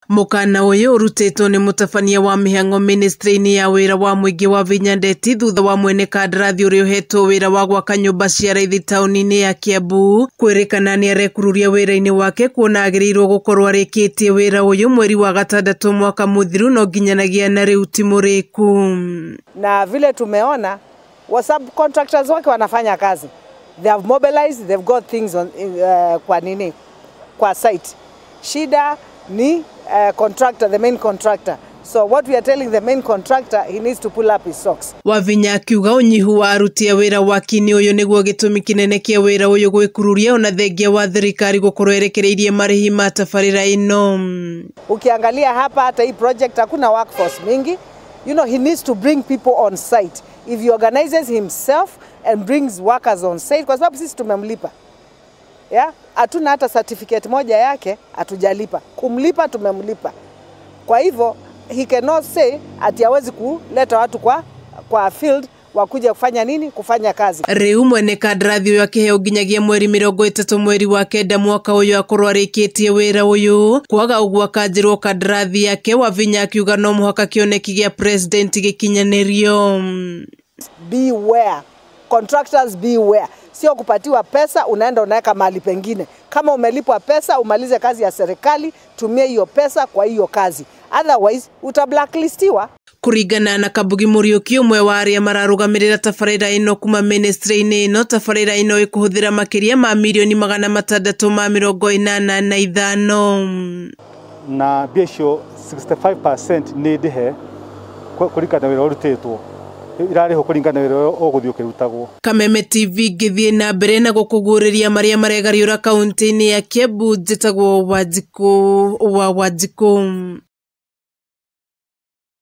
Mũkana ũyũ ũrutĩtwo nĩ mũtabania wa mĩhang'o ministry-inĩ ya wĩra wa mũingĩ Wavinya Ndeti thutha wa mwene kandarathi ũrĩa ũhetwo wĩra wa gwaka nyũmba cia raithi taũni-inĩ ya Kiambu kwĩrĩkana nĩarekururia wĩra-inĩ wake kuona agĩrĩirwo gũkorwo arĩkĩtie wĩra ũyũ mweri wa gatandatũ mwaka mũthiru no nginyanagia na rĩu ti mũrĩku. Na vile tumeona wa subcontractors wake wanafanya kazi, they have mobilized, they've got things on, kwa nini kwa site. Shida ni contractor, the main contractor. So what we are telling the main contractor, he needs to pull up his socks. Wavinya akiuga ũnyihu wa aruti a wĩra waki-inĩ ũyũ nĩguo gĩtũmi kĩnene kĩa wĩra ũyũ gwĩkururia ona thengia wa thirikari gũkorwo ĩrekereirie marĩhi ma tabarĩra ĩno. Ukiangalia hapa hata hii project hakuna workforce mingi. He needs to bring people on site. If he organizes himself and brings workers on site, kwa sababu sisi tumemlipa. Yeah? Hatuna hata certificate moja yake, hatujalipa. Kumlipa tumemlipa. Kwa hivyo he cannot say ati hawezi kuleta watu kwa field wakuja kufanya nini? Kufanya kazi. Rĩu mwene kandarathi ũyũ akĩheo nginyagia mweri 30 mweri wa kenda mwaka ũyũ akorwo arĩkĩtie wĩra ũyũ. Kwaga ũguo akanjĩrwo kandarathi yake. Wavinya akiuga no mũhaka kĩoneki gĩa president gĩkinyanĩrio. Beware. Contractors beware. Sio kupatiwa pesa unaenda unaweka mahali pengine. Kama umelipwa pesa umalize kazi ya serikali, tumia hiyo pesa kwa hiyo kazi. Otherwise uta blacklistiwa. Kuringana na Kabugi Muriuki ũmwe wa arĩa mararũgamĩrĩra tabarĩra ĩno kuma ministry-inĩ ĩno, tabarĩra ĩno ĩkũhũthĩra makĩria ma mirioni 685. Na mbia icio 65% nĩ ndĩhe kũringana na wĩra ũrutĩtwo, irarĩhwo kũringana na wĩra ũrĩa ũgũthiĩ ũkĩrutagwo. Kameme TV ngĩthiĩ na mbere na gũkũguũrĩria marĩa maregariũra kaunti-inĩ ya Kiambu. Njĩtagwo Wanjikũ wa Wanjikũ.